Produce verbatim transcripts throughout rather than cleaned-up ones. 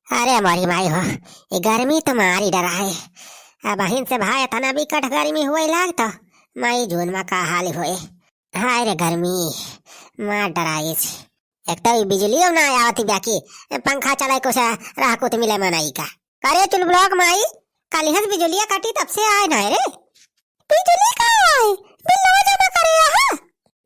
अरे मोरी माई हो, ये गर्मी तो मारी डराए। अबहिन से भाई इतना बिकट गर्मी हुए लाग तो मई जून मा का हाल होए। हाय रे गर्मी, मार डराइस। एक तो ई बिजलियो ना आवत बा कि पंखा चलाए कुछ राहकुत मिले मनई का। करे चुलबुलवा क माई, कालिहस बिजुलिया कटी तब से आए ना रे। बिजुली का आए? बिलवा जमा करे आहा।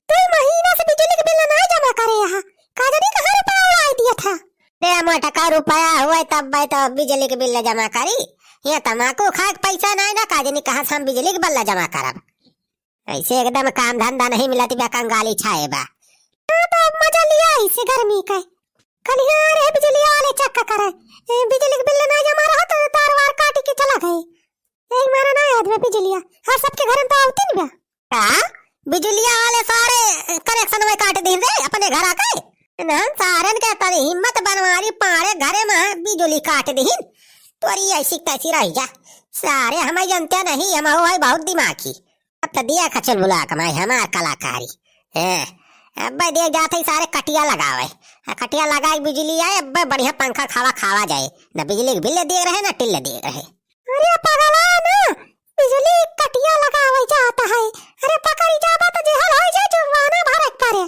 दो महीना से बिजुली के बिल ना जमा करे आहा। का जानी कहाँ रुपया उड़ाई दिया था। रे मोटका, रुपया हुए तब भाई तो बिजुली के बिल जमा करी। ये तमाकू खाए के पैसा ना है ना, का जानी कहाँ से हम बिजुली के बिल जमा करब। ऐसे एकदम काम धंधा नहीं मिलत बा, कंगाली छाए बा। हाँ, तो अब मजा लिया इसे गर्मी का। कल यहाँ रहे बिजली वाले चक्का करे, ए, बिजली के बिल ना जमा रहा तो तार वार काट के चला गए। एक मारा ना याद में बिजलिया, हर सबके घर में तो आवती नहीं बा। का? बिजलिया वाले सारे कनेक्शन में काट दीन रे अपने घर आके। ना सारन के तनी हिम्मत बनवारी, पाड़े घरे में बिजली काट दीन। तोरी ऐसी तैसी रह जा। सारे हमें जनते नहीं, हम हो है बहुत दिमागी। अब तो दिया खचल बुला कमाई हमार कलाकारी। हैं, अब देख जात है सारे कटिया लगावे। आ कटिया लगाए बिजली आए, अब बढ़िया पंखा खावा खावा जाए। न बिजली के बिल दिए रहे, न टिल्ल दिए रहे। अरे पगला ना, बिजली कटिया लगावे जात है। अरे पकड़ी जाबा तो जेहर होई जाए, जुर्माना भरे के पड़े।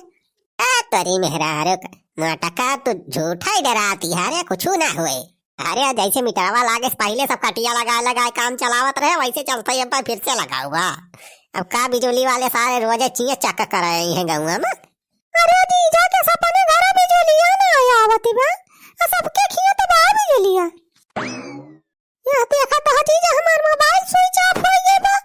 ए तोरी मेहरारू क-, मोटका तू झूठा ही डराती है रे, कुछ ना हुए। अरे जैसे मीटरवा लागे से पहले सब कटिया लगाए लगाए काम चलावत रहे, वैसे चलते अब फिर से लगावा। अब का बिजुली वाले सारे रोजे चिए चक कर रहे हैं गौवा में। अरे जीजा के सपने घर बिजुलिया ना आवत बा, आ सबके खेत बा बिजुलिया। यह देखा तो जीजा हमार मोबाइल स्विच ऑफ हो गए बा,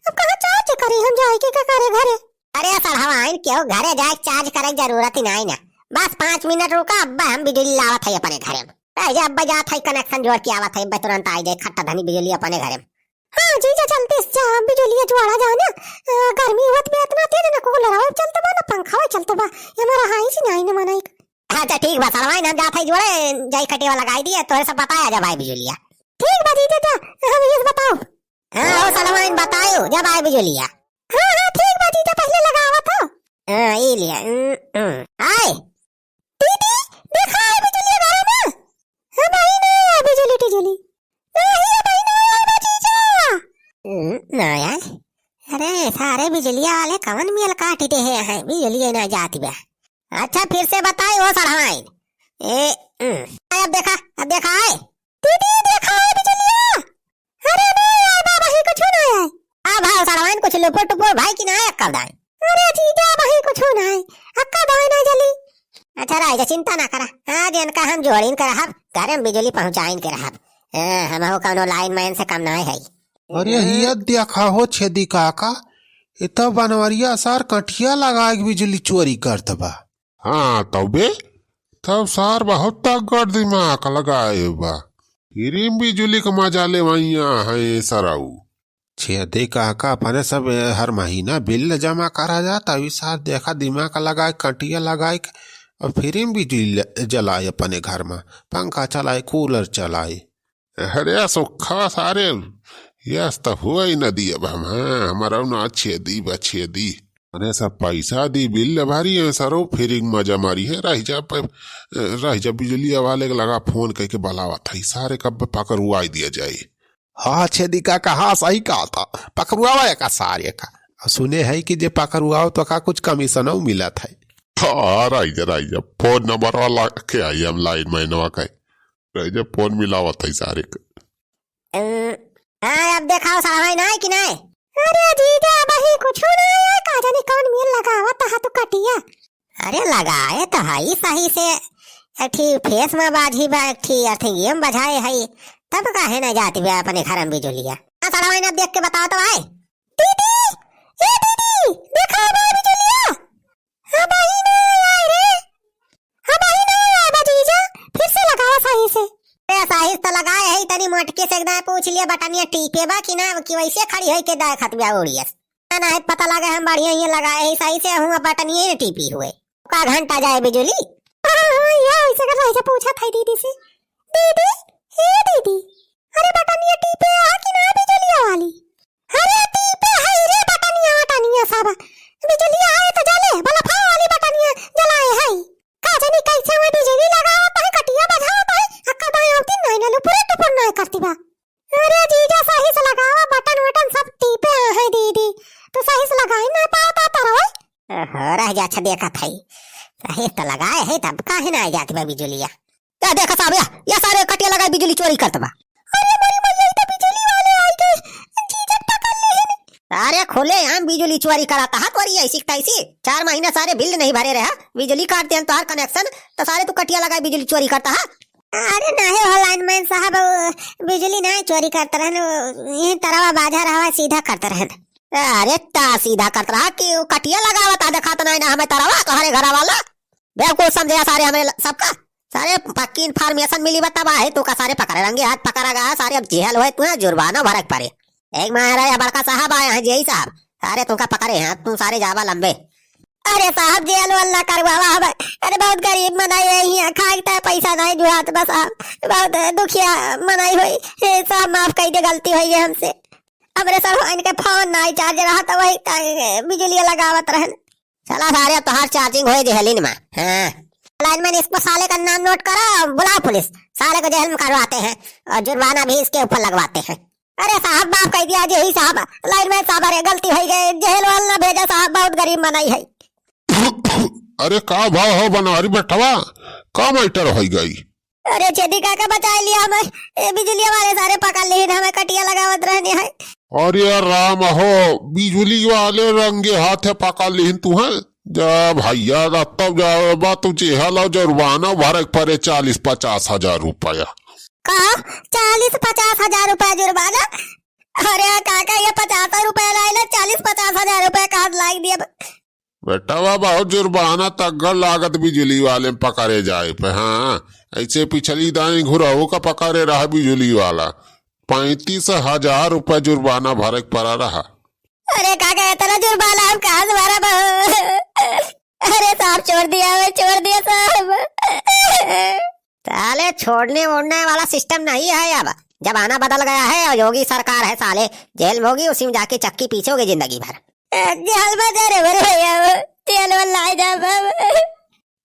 अब कहाँ चार्ज करी हम जाए के का करे घरे। अरे सड़हवाइन, केहू घरे जाए चार्ज करे के जरूरत ही नहीं ना, बस पाँच मिनट रुका, अब हम बिजुली लावत है अपने घरे में। ए, जा अब्बा जात है, कनेक्शन जोड़ के आवत है, अब्बा तुरंत आई जाए, खट्टा धनी बिजली अपने घरे में। हाँ जीजा, जल्दी से जा, बिजलिया जोड़ा जाओ ना। अ, गर्मी होत बा इतना तेज, ना कूलर हवा चलत बा, ना पंखा हवा चलत बा, ये हमारा हाई से नहीं ना मनाई। हाँ, अच्छा ठीक बा, सड़वाइन हम जात है जोड़े, जाई कटिया लगाई दिए, तोरे सब बताया जा भाई बिजलिया। ठीक बा जीजा, जा, हम ये बताओ। हाँ, ओ सड़वाइन बतायो, जब आए बिजलिया। हाँ, हाँ, ठीक बा जीजा, पहले लगावत हो। हाँ, ई लिया, उम, उम, आए। दीदी, देखा है बिजुलिया घरे में? हाँ भाई, ना आया बिजुली टिजुली। ना ही है भाई, ना आया बा जीजा। हम्म, ना आया? अरे, सारे बिजुलिया वाले कवन मेल काटी दे हैं, हैं, बिजुलिया ना जाती बा। अच्छा, फिर से बताई वो सड़हाइन। ए, हम्म, अब देखा, अब देखा है। दीदी, देखा है बिजुलिया? अरे ना यार बाबा, ही कुछ ना है। अब भाव सड़वाइन कुछ लुपुर टुपुर भाई कि ना अक्का दाई? अरे जीजा, अबही कुछ ना है, अक्का दाई ना जली। अच्छा राजा, चिंता ना करा, आज इनका हम जोड़िन के रहब, घरे में बिजुली पहुँचाइन के रहब। हाँ, हमहू कौनो लाइन मैन से कम ना है। अरे हिया देखा हो छेदी काका, इ तो बनवरिया सार कटिया लगाए के बिजुली चोरी करत बा। हाँ तबे, तब सार बहुत तगड़ दिमाग लगाए बा। फिरिम बिजुली के मजा लेवैया है सराऊ। छेदी काका अपने सब हर महीना बिल जमा करा जात, अभी सार देखा दिमाग लगाए, कटिया लगाए, और फिरिम बिजुली ल-, जलाए अपने घर में, पंखा चलाए, कूलर चलाए। अरे सुखा सारे, यस त हुआ ही न दी अब हम, हाँ, हमारा ना छेदी बा छेदी। अरे सब पैसा दी, बिल भरी है सरो, फिर एक मजा मारी है, रह जा प-, रह जा बिजलिया वाले के लगा फोन करके बुलावा था, सारे कब पकड़वाई दिया जाए। हाँ छेदी काका, हाँ सही कहा था, पकड़वावा का सारे का। सुने है कि जे पकड़वाओ तो का कुछ कमीशनो मिलत है। हाँ, रह जा, रह जा, फोन नंबर वाला के आई हम लाइन मैनवा का। रह जा, फोन मिलावत है सारे के। अं, हाँ, अब देखाओ साला भाई, ना है कि ना है? अरे जीजा, अबही कुछ ना है, का जाने कौन मेल लगावत हा तू कटिया। अरे लगाए तो हई सही से, एक ठी फेस में बाजी बा, एक ठी अर्थिंगिये में बजाए हई, तब काहे ना जाती बे अपने घर में बिजुलिया? हाँ, साला भाई, ना देख के बताओ तो भाई। दीदी, ए दीदी, देखा बा बिजुलिया। हाँ भाई, ना आए रे। हाँ भाई, ना आए बा जीजा, फिर से लगावा सही से। ए, सही से तो लगाए है, तनी मोटके से एकदम पूछ लिया, बटनिया टीपे बा कि ना, कि वैसे खड़ी होई के देखत बिया उड़ियस। ना, ना, पता लगे हम बढ़िया ये लगाए है, सही से हुआ बटनिया ही टीपी हुए। का घंटा जाए बिजुली? हाँ, हाँ, ये ऐसे कर रहे से पूछा था दीदी से। दीदी, ए दीदी, अरे बटनिया टीपे आ कि ना बिजुलिया वाली? अरे टीपे है रे बटनिया वटनिया सब। बिजुलिया आए तो जले, बल्ब वाली बटनिया जलाए है। का जानी कैसे वो बिजुली लगावत है, कटिया बजावत है, अक्का दाई आवती न करती बा। अरे जीजा, सही से लगावा, बटन वटन सब टीपे हैं दीदी, तो सही से लगाई ना पावत तरवा। ओहो, रह जा, अच्छा देखत है, सही से तो लगाए है, तब काहे ना आ जाती बा बिजुलिया। या देखा साहब, या, या सारे कटिया लगाए बिजुली चोरी करत बा। अरे मोरी मैया, ई तो बिजुली वाले आई गए, जीजा पकड़ ले हैं। अरे खुले आम बिजुली चोरी कराता है, तोरी ऐसी की तैसी। चार महीना सारे बिल नहीं भरे रहा, बिजुली काट देन तोहार कनेक्शन, तो सारे तू कटिया लगाए बिजुली चोरी करता है। अरे नाहीं हो लाइनमैन साहब, वो बिजुली नाहीं चोरी करत रहन, वो यहीं तरवा बाजार हवा सीधा करत रहन। अरे ता सीधा करत रहा कि वो कटिया लगावत आ, देखात नाहीं ना हमें तरवा, तोहरे घरा वाला। बेवकूफ समझे सारे हमें ल-, सबका। सारे पक्की इन्फॉर्मेशन मिली बा तब आहे, तू का सारे पकड़े रंगे हाथ पकड़ा गया, सारे अब जेल होए तू है, जुर्माना भरक पड़े। एक मारा या बड़का साहब आया है, जेई साहब, सारे तुमका पकड़े हैं, तू सारे जावा लंबे। अरे साहब, जेल वेल ना करवावा हमें। अरे बहुत गरीब मनई है, यहाँ खाए के पैसा नहीं जुड़ात बा साहब, बहुत दुखिया मनई होई। हे साहब, माफ कर दे, गलती होई है हमसे। हमरे सब इनके फोन नहीं चार्ज रहा तो वही ताई बिजुलिया लगावत रहन। चला सारे, अब तोहार चार्जिंग होए जेहलिन में। हाँ। लाइनमैन, इसको साले का नाम नोट करो, बुलाओ पुलिस, साले को जेल में करवाते हैं और जुर्माना भी इसके ऊपर लगवाते हैं। अरे साहब, माफ कर दिया जेई साहब, लाइनमैन साहब, अरे गलती हो गई, जेल वाल ना भेजा साहब, बहुत गरीब मनई है। अरे का भाव हो बनवारी बेटवा, का मैटर हो गई? अरे छेदी काका, बचाई लिया हमें, ए बिजुलिया वाले सारे पकड़ लेहिन, हमें कटिया लगावत रहने हैं। अरे राम हो, बिजुली वाले रंगे हाथे पकड़ लेहिन तू हैं? जा भैया, जा तब जा, बा तू जेहल और जुर्माना भरे के पड़े चालीस पचास हजार रुपया। का? चालीस पचास हजार रुपया जुर्माना? अरे काका, ये पचास रुपया लाए ना, चालीस पचास हजार रुपया काट लाग दिया। बेटवा, बहुत जुर्माना तगड़ लागत बिजुली वाले में पकड़े जाए पे। हाँ, ऐसे पिछली दाई घुरहू का पकड़े रहा बिजुली वाला, पैंतीस हजार रुपया जुर्माना भरे के पड़ा रहा। अरे काका, इतना जुर्माना हम कहाँ से भरब? अरे साहब, छोड़ दिया हमें, छोड़ दिया साहब। साले, छोड़ने ओड़ने वाला सिस्टम नहीं है अब। जमाना बदल गया है और योगी सरकार है साले। जेल में होगी, उसी में जाके चक्की पीसोगे जिंदगी भर। ए, जेल में जा रे, मरे भैया, जेल में लाए जा बाबा।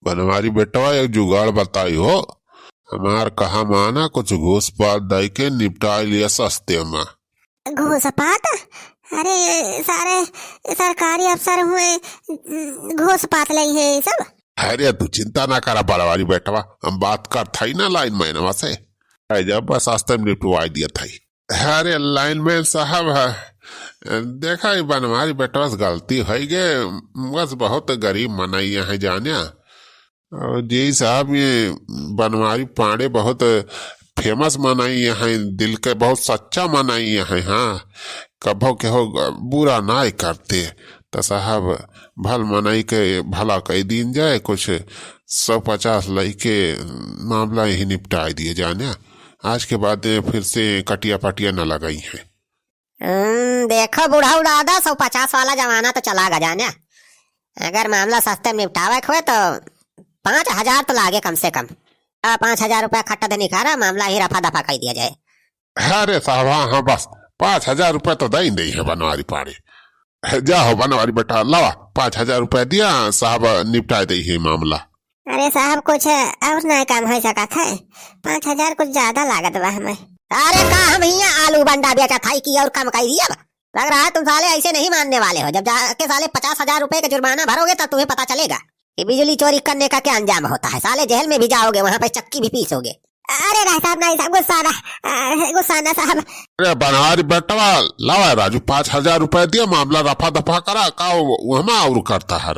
बनवारी बेटवा, एक जुगाड़ बताई हो। हमार कहा माना, कुछ घूस पात दई के निपटाई लिया सस्ते में। घूस पात? अरे, सारे सरकारी अफसर हुए, घूस पात लई है ये सब। अरे, तू चिंता ना करा बनवारी बेटवा, हम बात करत हई ना लाइनमैनवा से। अरे, जब बस सस्ते में निपटवाई दिया था। अरे लाइनमैन साहब, है, देखा, ये बनवारी बेटवा से गलती होई गे, बस बहुत गरीब मनई है जाने। और जेई साहब, ये बनवारी पांडे बहुत फेमस मनई है, दिल के बहुत सच्चा मनई है। हाँ, कभो केहो बुरा नाय करते, तो साहब, भल मनई के भला कई दीन जाए, कुछ सौ पचास लई के मामला यही निपटाई दिए जाने। आज के बाद फिर से कटिया पटिया न लगाई है। हम्म, देखो बुढ़ऊ दादा, सौ पचास वाला जमाना तो चला गया जाने। अगर मामला सस्ते में निपटावे के होए तो पाँच हजार तो लागे कम से कम। आ, पाँच हजार रुपया खट्टा दे निकारा, मामला ही रफा दफा कर दिया जाए। अरे साहब, हाँ, हाँ, बस पाँच हजार रुपया तो दे ही दे है बनवारी पाड़े। जा हो बनवारी बेटा, लावा, पाँच हजार रुपया दिया, साहब निपटा दे है मामला। अरे साहब, कुछ और नया काम हो सकत है? पाँच हजार कुछ ज्यादा लागत बा हमें। अरे का हम हियाँ आलू बंडा बेचत हई कि और कम कर दिया? लग रहा है तुम साले ऐसे नहीं मानने वाले हो। जब जाके साले पचास हजार रुपए का जुर्माना भरोगे तब तुम्हें पता चलेगा कि बिजली चोरी करने का क्या अंजाम होता है। साले जेल में भी जाओगे, वहाँ पे चक्की भी पीसोगे। अरे नहीं साहब, नहीं साहब, गुस्सा ना, अ, गुस्सा ना साहब। अरे बनवारी बेटवा, लावा राजू, पाँच हजार रुपए दिया, मामला रफा दफा करा, का वो, वो हमा और करता है।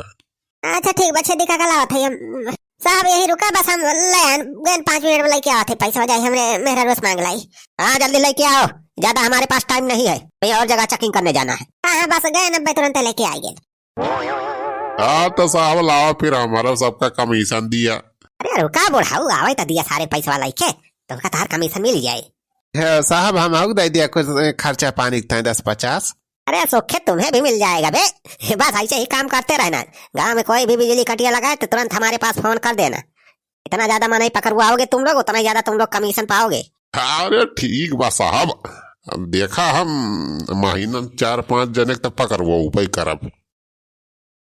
अच्छा ठीक बा, छेदी काका लावत है हम। साहब यही रुका, बस हम ले आन, गए पाँच मिनट में लेके आवत है पैसा, जाए हमरे मेहरा रोस मांग लाई। हाँ जल्दी लेके आओ, ज्यादा हमारे पास टाइम नहीं है, कहीं और जगह चेकिंग करने जाना है। हाँ हाँ बस गए न, तुरंत लेके आ गए। हाँ तो साहब लाओ फिर हमारा सबका कमीशन दिया। अरे रुका बुढ़ऊ, आवे तो दिया सारे पैसा लेके, तुमका तार कमीशन मिल जाए। हे साहब, हम आउक दे दिया कुछ खर्चा पानी के दस पचास। अरे सोखे, तुम्हें भी मिल जाएगा बे। बस ऐसे ही काम करते रहना। गांव में कोई भी बिजली कटिया लगाए तो तुरंत हमारे पास फोन कर देना। इतना ज्यादा मनई पकड़वाओगे तुम लोग, उतना ही ज्यादा तुम लोग कमीशन पाओगे। अरे ठीक बा साहब, देखा हम महीना चार पाँच जने के तो पकड़वाओ उपाय करब।